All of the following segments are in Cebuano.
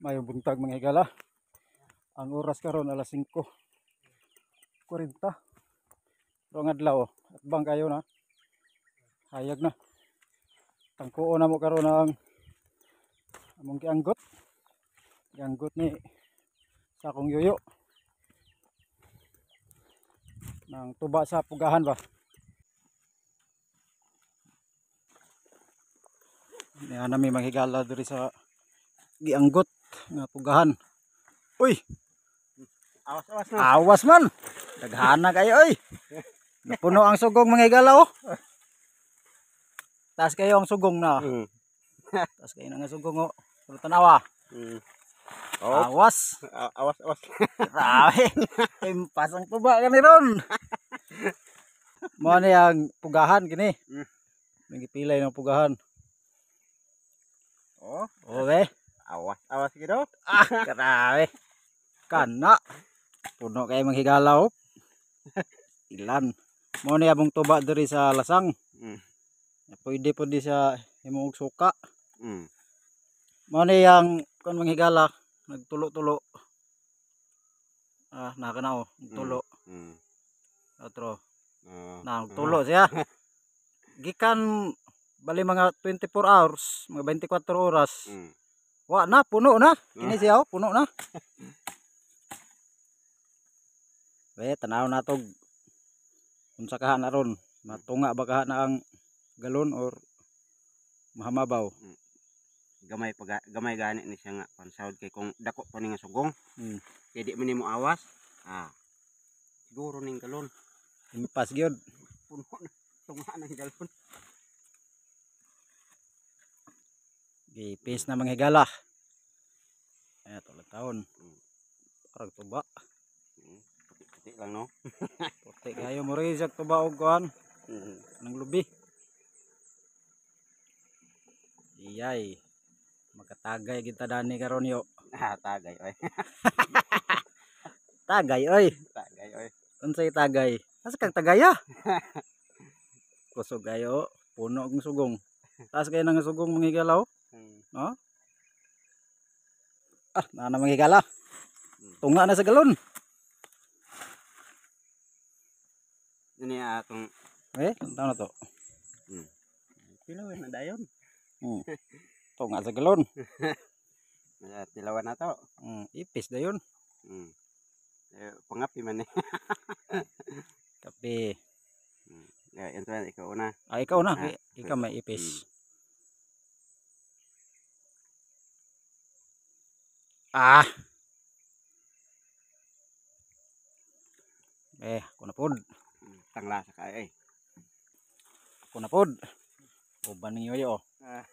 Mayong buntag, mga higala. Ang oras karon alas 5:40. Pero ang adlaw, atbang kayo na. Hayag na. Tangkuon na mo karon ang among gianggot. Gianggot ni sa akong yuyo. Nang tuba sa pugahan ba. Niya nami mga higala diri sa gianggot nga pugahan. Uy, Awas awas na. Awas man. Daghana kayo oy. Napuno ang sugong, mga higala, oh. Taas kayo ang sugong na. Taas kayo na nga sugong, oh. Pero tanawa. Oh, Awas. Awas awas. Grabe. Impas ang tuba kani ron. Mo ni ang pugahan kini. Nagipilay ng pugahan. Oh, Okay. Awas awas gitu. Ah, grabe. Kana. Puno kayo mga higala, oh. Ilan. Mo ni among tuba diri sa lasang. Pwede po di sa himong suka. Mo ni ang kon mga higala nagtulo-tulo. Ah, naka na, oh, nagtulo. Otro. Oh. Na nagtulo siya. Gikan bali mga 24 hours, mga 24 oras. Wa na, puno na. Kini siya, oh, puno na. Be, tanaw na tog unsa kaha na ron. Matunga ba kaha na ang galon or mahamabaw? Gamay pa gamay gani ni siya nga pansahod kay kung dako pa ni nga sugong. Kay di man nimo awas. Ah. Siguro ning galon. Impas gyud. Puno na. Tunga ng galon. Gipis na, mga higala. Ayan, tulad taon. Parang tuba. Puti-puti lang, no. Puti kayo mo rin siya tuba og kuan ng lubi. Iyay. Makatagay kita dani karon yo. Ah, tagay oy. Tagay oy. Tagay oy. Unsay tagay? Asa kang tagaya? Kusog kayo, puno ang sugong. Taas kayo ng sugong, mga higala, oh. No? Ah, na mga higala. Tunga na sa galon. Ini atong Eh, tanaw na to. Pilo na dayon. Tunga sa galon. Tilawan na to. Ipis dayon. Eh, pangapi man eh. Kape. Ya, ito na, ikaw una. Ah, ikaw na. Ah. Ikaw may ipis. Ah. Eh, ako na pod. Tangla sa kay eh. Ako na pod. Uban ninyo yo. Ah.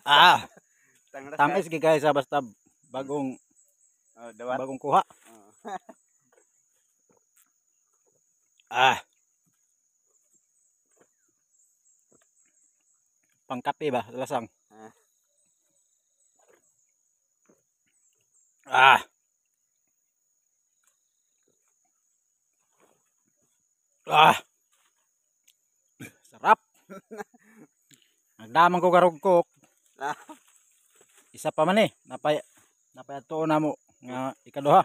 Ah, Tangla sa tamis gid kay sa basta bagong Oh, dawat. bagong kuha. Oh. Ah. Pangkape ba? Lasang. Ah. Ah. Ah. Sarap. Nagdamang ko karog cook. Ah. Isa pa man eh. Napay napay atuon na mo nga ikaduha.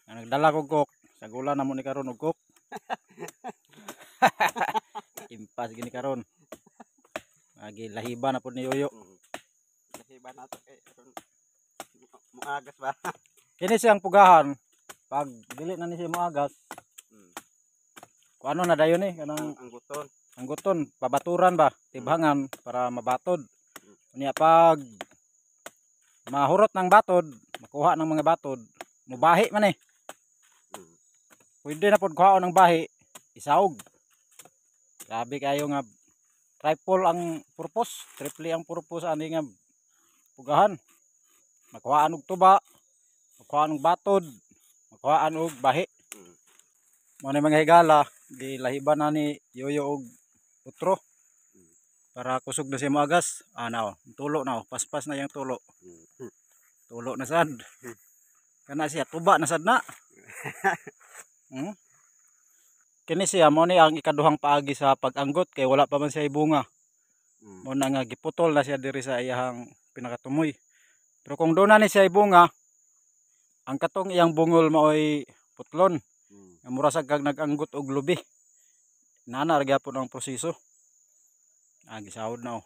Nga nagdala ko cook. Sagula na mo ni karon og cook. Impas gini karon. Agi lahiba na pud ni Yoyo. Lahiba na to kay aron muagas ba. Kini siyang pugahan. Pag dili na ni siya moagas, kuano na dayon eh kanang Ang guton. Ang guton, pabaturan ba, tibhangan para mabatod. Unya pag mahurot ng batod, makuha ng mga batod, mubahi man eh. Pwede na pod kuhaon ng bahi, isaog. Grabe kayo nga triple ang purpose, triple ang purpose ani nga pugahan. Makuhaan og tuba, makuhaan og batod, makuhaan og bahi. Mo ni mga higala, gilahiban na ni Yoyo og utro para kusog na siya moagas. Ah, nao, tulo na, oh, paspas na yang tulo. Tulo na sad. Kana siya tuba na sad na. Kini siya mo ni ang ikaduhang paagi sa pag-anggot kay wala pa man siya bunga. Mo na nga giputol na siya diri sa iyahang Pinakatumoy. Pero kung doon na ni siya bunga, ang katong iyang bungol maoy putlon. Nga mura sa kag nag-anggot og lubi. Nana ra gyapon ang proseso. Ah, gisahod na oh.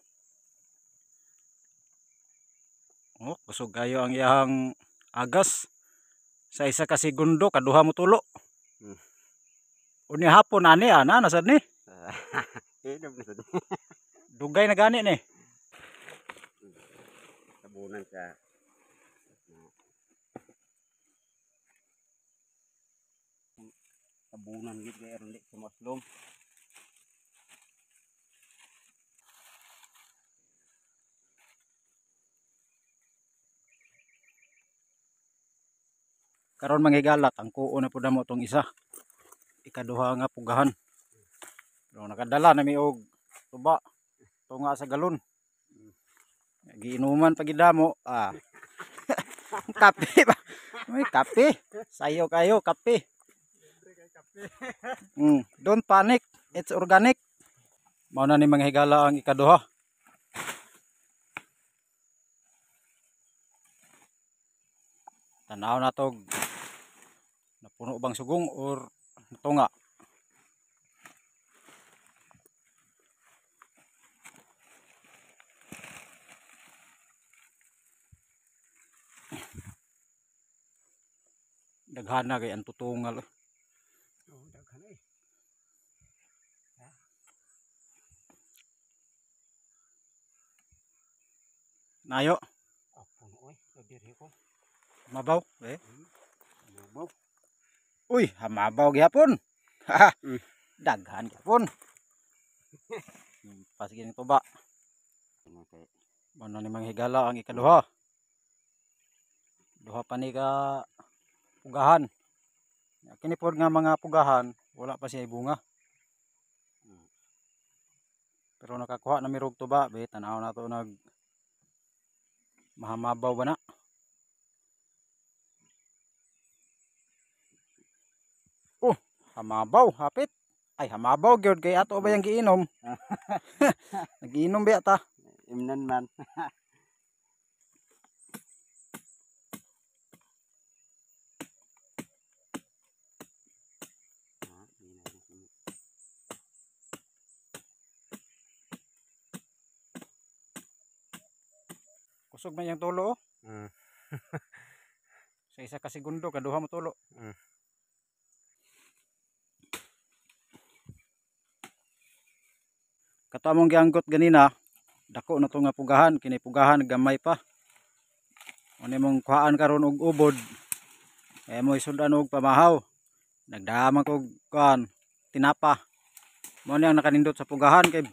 Oh, kusog kayo ang iyang agas. Sa isa ka segundo kaduha mo tulo. Unya hapon ani ana nasad ni. Inom na sad. Dugay na gani ni. Tabunan sa tabunan gid kay aron di sumaslom. Karon mga higala, tangkuon na pud namo tong isa. Ikaduha nga pugahan. Pero nakadala na mi og tuba tunga sa galon. Giinuman pag gidamo, ah. Kape ba? May kape. Sayo kayo kape. Don't panic, it's organic. Mao na ni mga higala ang ikaduha. Tanaw na tog napuno bang sugong or natunga. Daghana kay ang tutungal. Oh, daghan eh. Nayo. Ah, puno oy, diri ko. Mabaw, eh. Mabaw. Uy, hamabaw gyapon. Daghan gyapon. Pasige ning tuba. Mao na ni mga higala ang ikaduha. Duha pa ni ka pugahan. Kini pod nga mga pugahan, wala pa siya bunga. Pero nakakuha na mi rog tuba, be tan-aw na to nag mahamabaw ba na. Oh, hamabaw, hapit. Ay, hamabaw gyud kay ato ba yang giinom? Nagiinom ba ta? Imnan man. Kusog man yang tulo oh. Sa isa ka segundo kaduha mo tulo. Kato among gianggot ganina, dako na to nga pugahan, kini pugahan gamay pa. Unay mong kuhaan karon og ubod. Eh mo isudan og pamahaw. Nagdamag og kuan tinapa. Mao ni ang nakanindot sa pugahan kay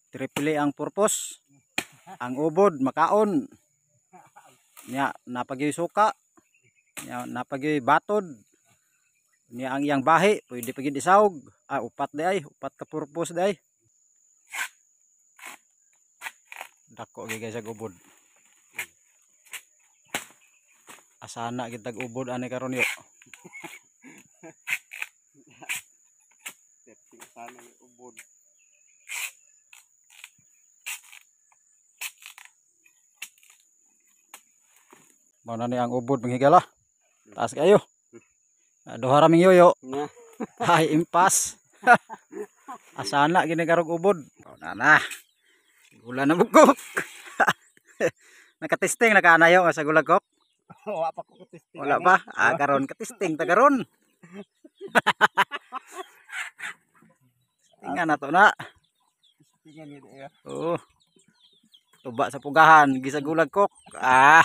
triple ang purpose. Ang ubod makaon. Nya napagyoy suka. Nya napagyoy batod. Nya ang iyang bahi pwede pa gid isawg. Ah, upat di ay, upat ka purpose di ay. Dako gyud guys ag ubod. Asana gid tag ubod ani karon yo. Sana ubod. Mao na ni ang ubod mga higala. Taas kayo. Duha ra ming yoyo. Ay impas. Asana gini karog ubod. Mao na na. Gula na bugok. Nakatesting na kaanayo nga sa gulagok. Wala pa ko testing. Wala pa. Ah, karon katesting ta karon. Tingnan na to na. Testingan gid eh. Oo. Tuba sa pugahan, gisa gulagkok. Ah.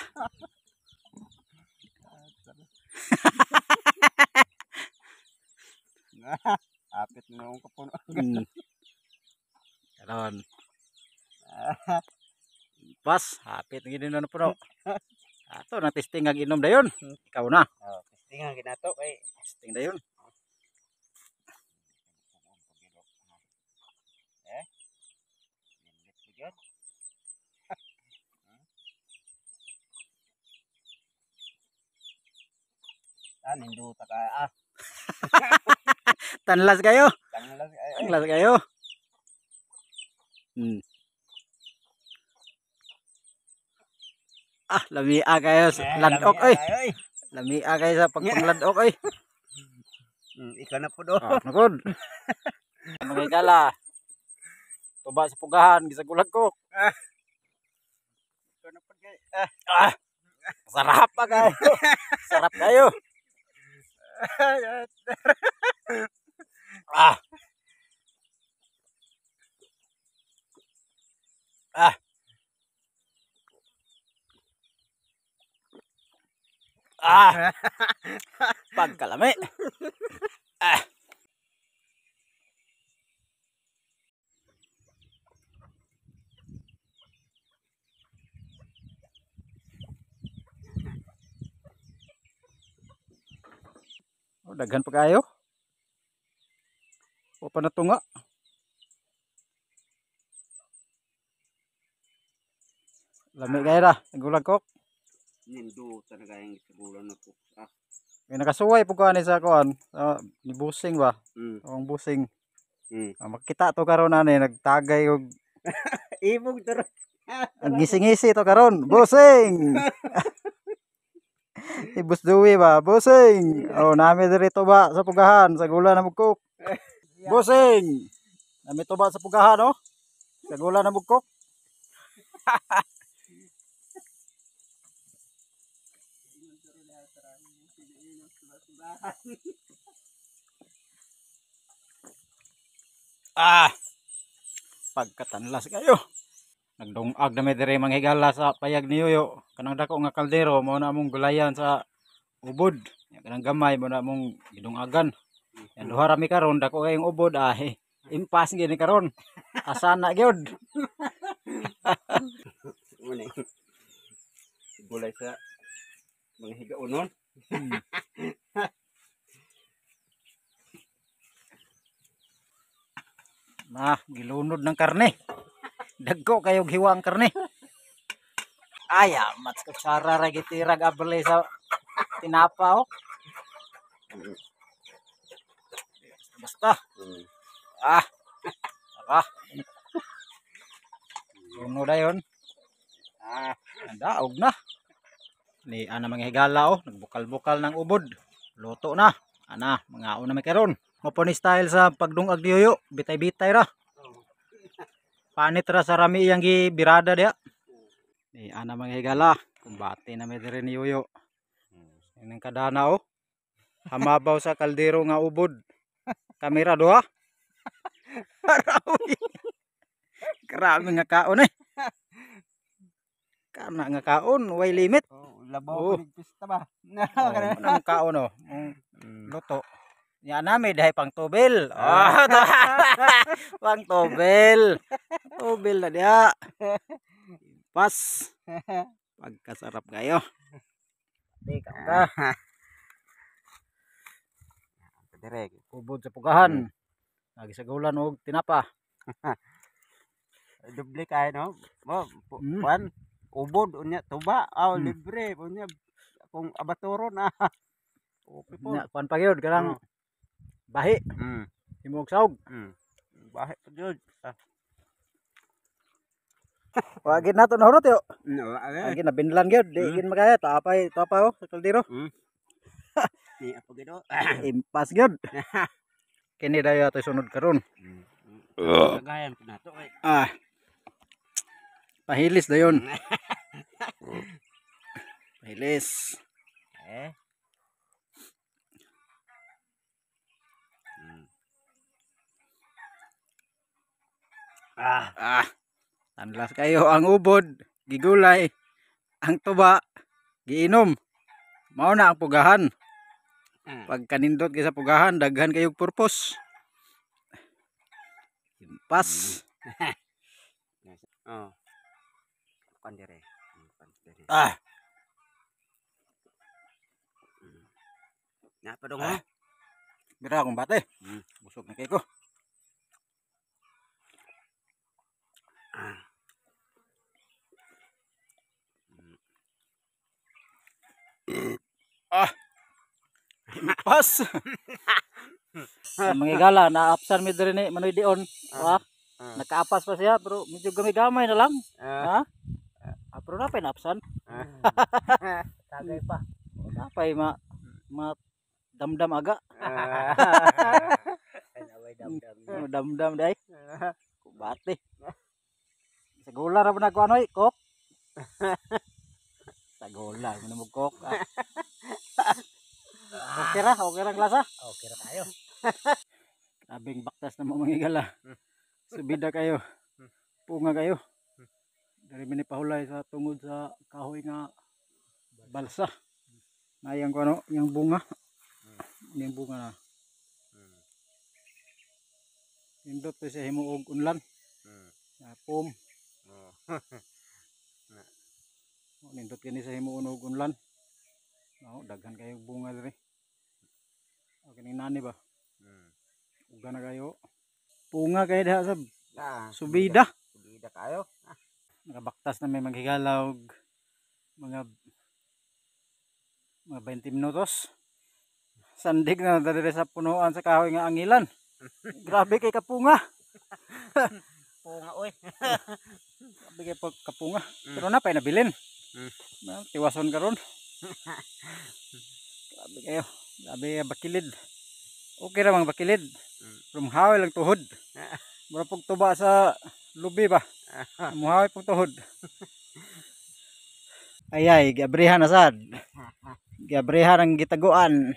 Apit na akong kapuno. Karon. Pas, hapit na gid na puno. Ato nang testing ang inom dayon. Ikaw na. Oh, testingan gid nato kay testing dayon. Eh. Ah, ninduta ka ah. Tanlas kayo. Tanlas kayo. Tanlas kayo. Ah, lamia kayo ladok oy. Lamia kayo sa pagpangladok oy. Ikaw na po do. Ah, nagod. Mga higala. Tuba sa pugahan gisagulag ko. Ikaw na po kay. Ah. Sarap pa kayo. Sarap kayo. Ah. Ah. Ah. Pagkalami. Ah. Oh, daghan pa kayo. O pa natunga. Lami kayo ra, nagulag ko. Nindo talaga yung sigulan na po. Ah. May nakasuway po ko ani sa kuan, ni busing ba? Ang busing. Makita to karon ani nagtagay og ibog to. Ang ngising-ngisi to karon, busing. Ibus duwi ba, busing. Oh, nami diri to ba sa pugahan, sa gula na mugkok. Busing. Nami to ba sa pugahan oh. Sa gula na mugkok. Ah. Pagkatanlas kayo. Nagdungag na mi diri mga higala sa payag ni Yoyo. Kanang dako nga kaldero mao na among gulayan sa ubod. Kanang gamay mao na among gidungagan. Yan duha ra mi karon, dako kayong ubod ah. Impas gyud ni karon. Asa na gyud. Muna. Gulay sa mga higaunon. Nah, gilunod ng karne. Dagko kayo hiwa ang karne. Ay, amat kutsara ra gitirag abli sa tinapa oh. Basta. Ah. Ah. Lunod dayon. Ah, daog na. Ni ana mga higala oh, nagbukal-bukal ng ubod. Luto na. Ana, mga una may karon. Mo ni style sa pagdungag ni Yoyo, bitay-bitay ra. Panit ra sa rami iyang gibirada diha. Ni ana mga higala, kumbate na may diri ni Yoyo. Inang kadana oh. Hamabaw sa kaldero nga ubod. Kamera duha. Grabe nga kaon eh. Kana nga kaon, way limit. Oh, labaw oh. Pista ba? Oh, anong kaon oh. Luto. Ya nami dahi pang tubil. Oh, pang tubil. Tubil na diha. Pas. Pagkasarap kayo. Teka ka. Direk. Ubod sa pugahan. Nagisagulan og tinapa. Doble kay no. Mo kuan ubod unya tuba aw libre unya kung abaturo na. Okay po. Nya kuan pa gyud kanang bahi. Himog saog. Bahi pa gyud. Wa gid nato nahurot yo. No, agi na binlan gyud, di gid makaya tapay tapa oh sa kaldero. Ni apo gid oh. Impas gyud. Kini dayo ato sunod karon. Kagayan ko nato kay. Ah. Pahilis dayon. Pahilis. Eh. Ah. Ah. Tanlas kayo ang ubod, gigulay, ang tuba, giinom. Mao na ang pugahan. Pagkanindot kay sa pugahan, daghan kayog purpose. Impas. Oh. Kuan dire. Ah. Na pa dong. Ah. Bira akong bate. Busog na kay ko. Ah. Pas. Mga higala, naapsan mi diri ni Manoy Dion. Ah. Nakaapas pa siya pero medyo gamay-gamay na lang. Ha? Pero na pa naapsan. Tagay pa. Napay ma ma damdam aga. Ay, damdam. Damdam day. Kubate. Sa gula ra ba na ko anoy, kok? Sa gula mo na mo kok. Ah. Okay ra ang klasa. Okay ra tayo. Grabing baktas na mo mga higala. Subida kayo. Punga kayo. Dari mi ni pahulay sa tungod sa kahoy nga balsa. Nayang ko ano, yung bunga. Yung bunga na. Nindot to siya himuog unlan. Pom. Oh. Nindot kini sa himuon og unlan. No, daghan kayo bunga diri. Okay ning nani ba? Uga na kayo. Punga kayo diha sa subida. Subida kayo. Nakabaktas na may maghigala og mga 20 minutos. Sandig na diri sa punuan sa kahoy nga angilan. Grabe kay kapunga. Punga oy. Grabe kay kapunga. Pero na pay nabilin. Na, tiwason karon. Grabe kayo. Grabe bakilid. Okay ra mga bakilid. Pero muhawi lang tuhod. Mura pug tuba sa lubi ba. Muhawi pug tuhod. Ayay, giabrihan na sad. Giabrihan ang gitaguan.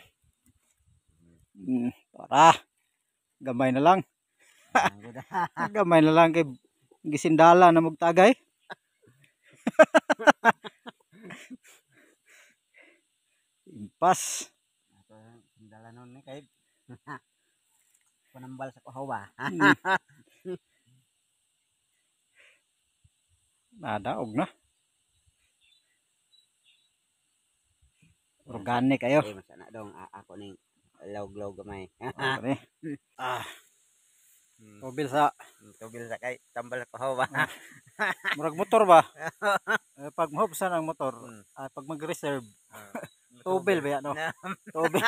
Para. Gamay na lang. Gamay na lang kay gisindala na magtagay. Impas. Sindala nun ni kay panambal sa kuhaw ba. Nadaog na. Organic kayo. Eh, masana dong ako ning lawg-lawg gamay. Okay. Tubil sa Tubil sa kay tambal sa kuhaw ba. Murag motor ba? Pag mahubsan ang motor, pag mag-reserve, tubil ba yan, no? Tubil.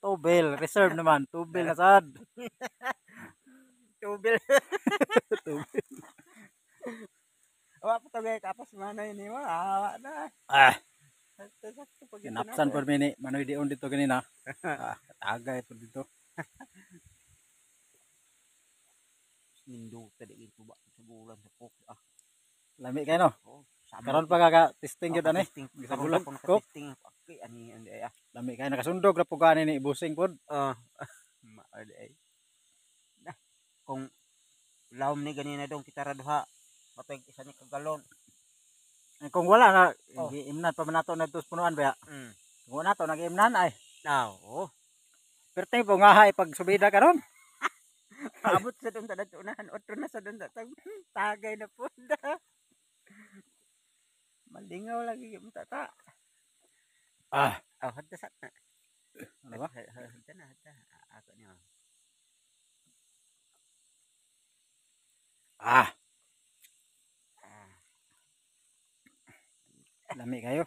Tubil, reserve naman, tubil na sad. Tubil. Tubil. Wa pa to gay kapas manay nimo, awa na. Kinapsan por mini, manoy dion dito ganina. Tagay po dito. Ninduta di ito ba sa bulan sa cook. Lami kayo no. Oh, Karon pa kaka testing gyud ani. Sa bulan cook. Testing okay ani ani ay. Lami kayo nakasundog ra po gani ni busing pod. Maod ay. Na kung lawom ni ganina dong kita ra duha. Patay isa ni kagalon. Kung wala na giimnan pa man nato na punuan ba. Kung wala nato nag-imnan ay. Oh. Perting po nga hay pag subida karon. Paabot sa dong tadat unahan otro na sa dong tagay na po da. Malingaw lagi yung tata. Oh, hadda sa na. Ano ba? Hadda na, hadda. Ako niyo. Lami kayo.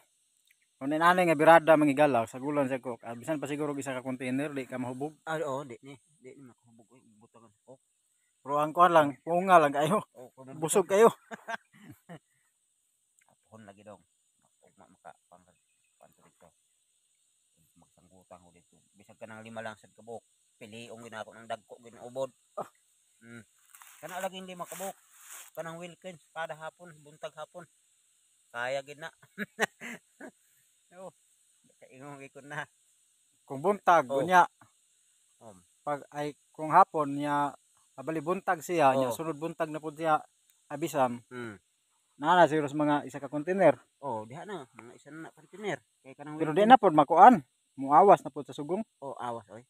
Kung nanay nga birada mangigalaw sa gulan sa cook, bisan pa siguro isa ka container di ka mahubog. Oo, di ni. Di ni makahubog oy, butangan sa cook. Pero ang kuan lang, punga lang kayo. Oh, busog kayo. Apuhon lagi dong. Ugma maka pang panto dito. Magsanggutan ko dito. Bisag kanang 5 lang sad kabuk. Piliong ginako ng dagko ginaubod. Kana lagi hindi makabuk. Kanang Wilkins kada hapon, buntag hapon. Kaya gid na. Oh, kaingong ikon na. Kung buntag unya. Pag ay kung hapon niya abali buntag siya, niya sunod buntag na pud siya abisam. Naa na siguro sa mga isa ka container. Oh, diha na mga isa na container. Kay kanang pero di na pod makuan. Muawas na pod sa sugong. Oh, awas oy.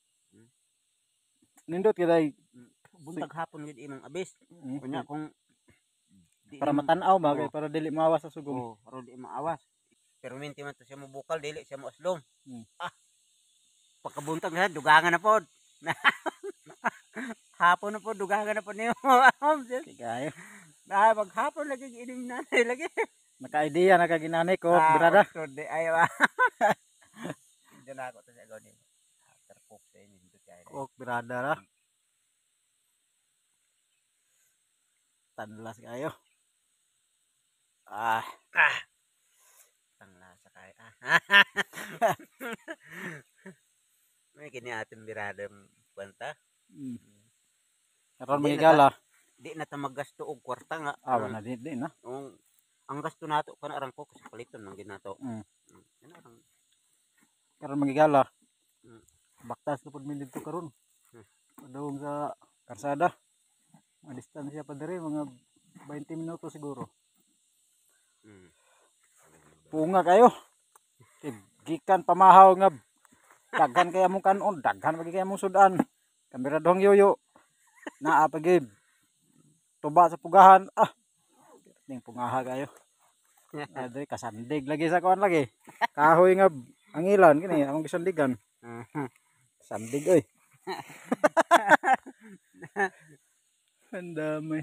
Nindot gyud ay buntag hapon gyud imong abis. Unya kung di para matan-aw ba kay para dili maawas sa sugong. Oh, para dili maawas. Pero minti man to siya mo bukal dili siya mo aslom. Pagkabuntag na dugangan na pod. Hapon na pod dugangan na pod nimo. Kay Ah, maghapon lagi inim nanay lagi. Naka-idea na kaginanay ko, brada. Di ay ba. Hindi na ako to sa gawin. After cook sa inyo dito kay. Cook brada ra. Tanlas kayo. Kini ating biradang kwenta. Karon Di na mga. Di na ta maggasto og kwarta nga. Ah, wala di, di na. Ang gasto nato kana arang ko kasi paliton man gid nato. Kana arang Karon mga higala. Baktas na pud mi didto karon. Padung sa karsada. Mga distansya pa diri mga 20 minuto siguro. Punga kayo. Kay gikan pamahaw nga daghan kay among kanon, daghan pagi kay among sudan. Kamera dong yoyo. Naa pa gid. Tuba sa pugahan. Ah. Ning pungaha kayo. Ah, diri kasandig lagi sa kuan lagi. Kahoy nga angilan kini among gisandigan. Sandig oy. Ang dami.